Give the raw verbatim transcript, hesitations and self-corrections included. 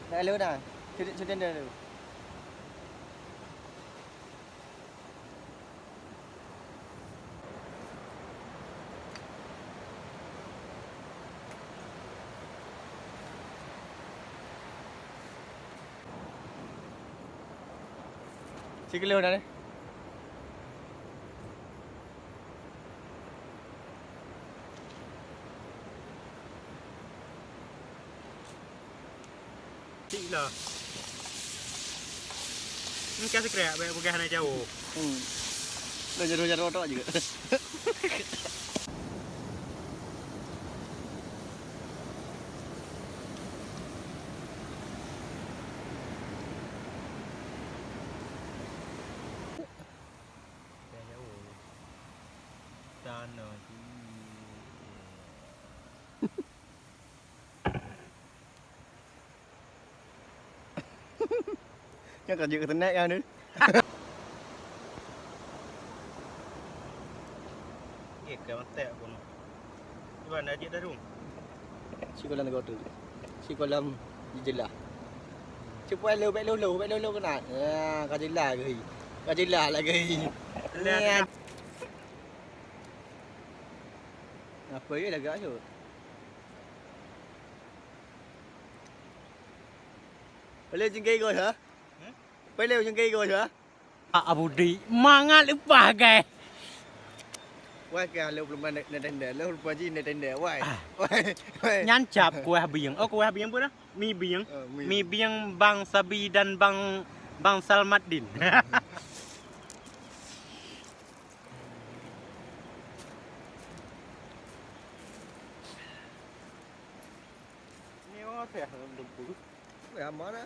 Dah lewat dah. Cuti, cuti dah lewat. Sikilo dah ni. Cik lah. Engka sikrek, baik peugah na jauh. Hmm. Dah jaroe-jaroe tok juga. Dah jauh. Tanah sini. Nyan ka jeuet keu teunak nyan tu. Eh, ka matek aku ni. Iban dah jeuet dah tu. Sikolam negara tu. Sikolam jelah. Cepat lo, bek lo, lo, bek lo, lo kena. Ya, ka jelah lagi. Ka jelah lagi. Jelah, ya. Jelah. Apa ye lagak tu? Boleh jenggai gol, ha? Hmm? Boleh jenggai gol, ha? Ah, Abu Di, mangat leupah, guys. Wah, ke lo belum na tenda, lo lupa ji na tenda, wai. Ah. Wai, wai. Nyan cap kuah bieng. Oh, kuah bieng pun dah. Mi bieng. Oh, mi. Mi bieng Bang Sabi dan Bang, Bang Salmaddin. Ni orang teh lembu. Ya, mana?